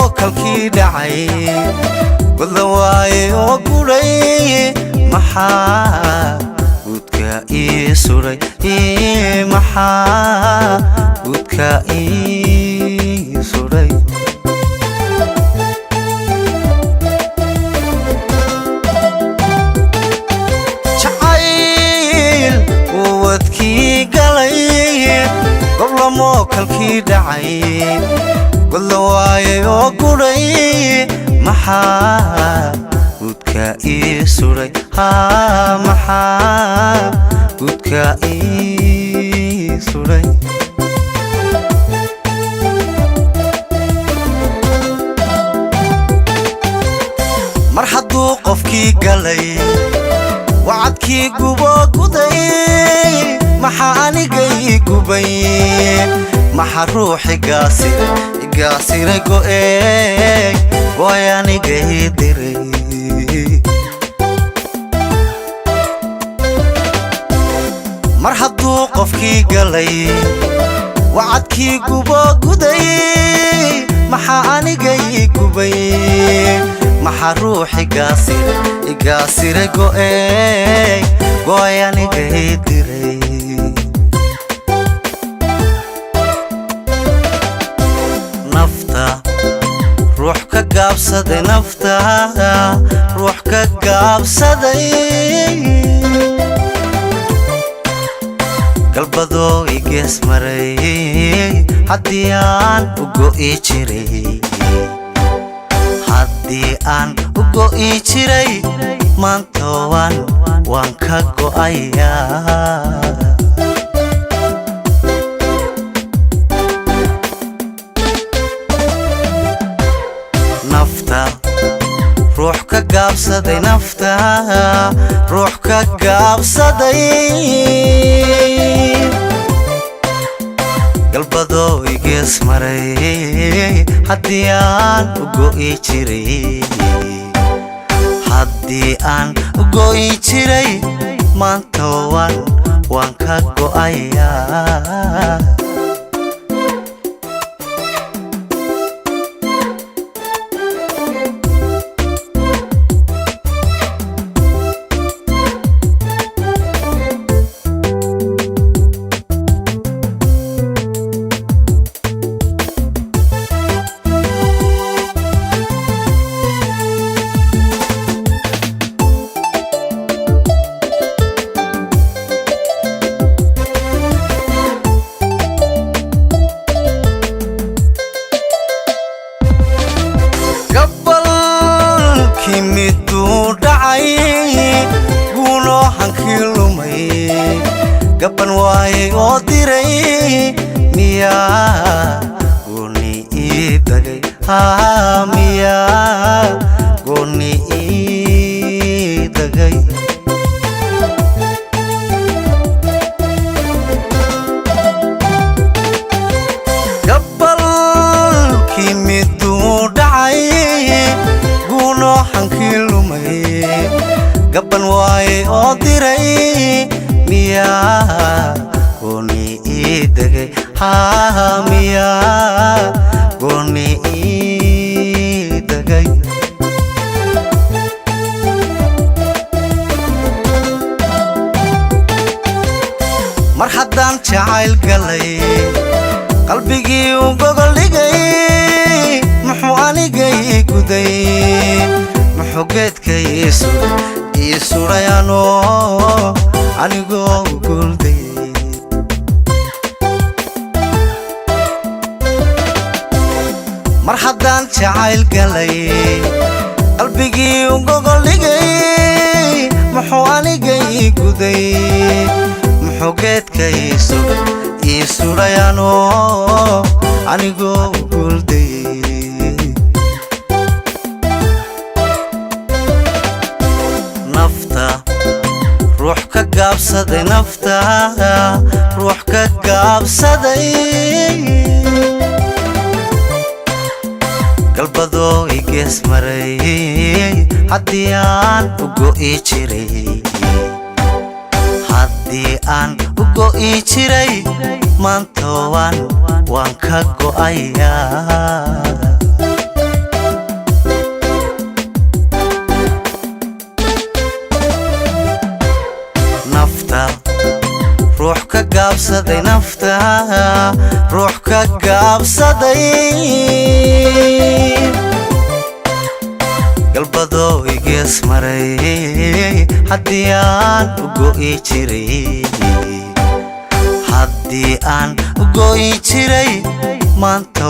Goblamoo kalkii dhacay, godla waaye oo gudhay. Maxaa guudka ii suray? Maxaa guudka ii suray? Jacayl wadkii galay, goblamoo kalkii dhacay, godla waaye oo gudhay. Maxaa guudka ii suray? Maxaa guudka ii suray? Mar hadduu qofkii galay wacadkii guboo guday, maxaa aniga ii gubay? Maxa ruuxi gaasiray go'e go'ay aniga ii diray? Mar hadduu qofkii galay wacadkii guboo guday, maxaa aniga ii gubay? Maxaa ruuxi gaasiray go'e go'ay aniga ii diray? Nafta ruux ka gaabsaday, nafta ruux ka gaabsaday, galbadoo i gees maray haddii aan u go'i jiray, haddii aan u go'i jiray, maanta waan ka go'ayaa. Nafta ruux ka gaabsaday, nafta ruux ka gaabsaday, galbadoo i gees maray haddii aan u go'i jiray, haddii aan u go'i jiray, maanta waan ka go'ayaa. Gabalkii miduu dhacay, guunoo hankii lumay, gaban waayey oo diray, miyaa goonni ii dagay? Miyaa goonni ii dagay? Gabalkii miduu dhacay, guunoo hankii lumay, gaban waayey oo diray, miyaa goonni ii degay? Miyaa goonni ii degay? Mar haddaan jacayl galay, qalbigii u gogol dhigay, muxuu aniga ii guday? Muxuu geedka ii suray anoo anigoo guuldayay? Mar haddaan jacayl galay, qalbigii u gogol dhigay, muxuu aniga ii guday? Muxuu geedka ii suray anoo anigoo guuldayay? Nafta ruux ka gaabsaday, nafta ruux ka gaabsaday, galbadoo i gees maray haddii aan u go'i jiray, haddii aan u go'i jiray, maanta waan ka go'ayaa. gaabsaday nafta, ruux ka gaabsaday. Galbadoo igees maray haddii aan u go'i jiray, haddii aan u go'i jiray, maanta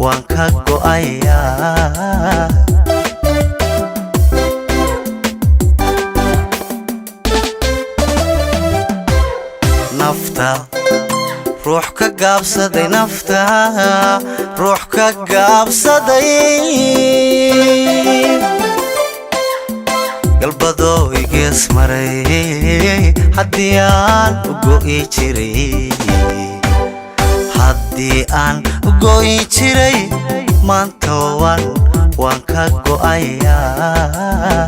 waan ka go'ayaa. Nafta ruux ka gaabsaday nafta, ruux ka gaabsaday. Galbadoo igees maray haddii aan u go'i jiray, haddii aan u go'i jiray, maanta waan ka go'ayaa.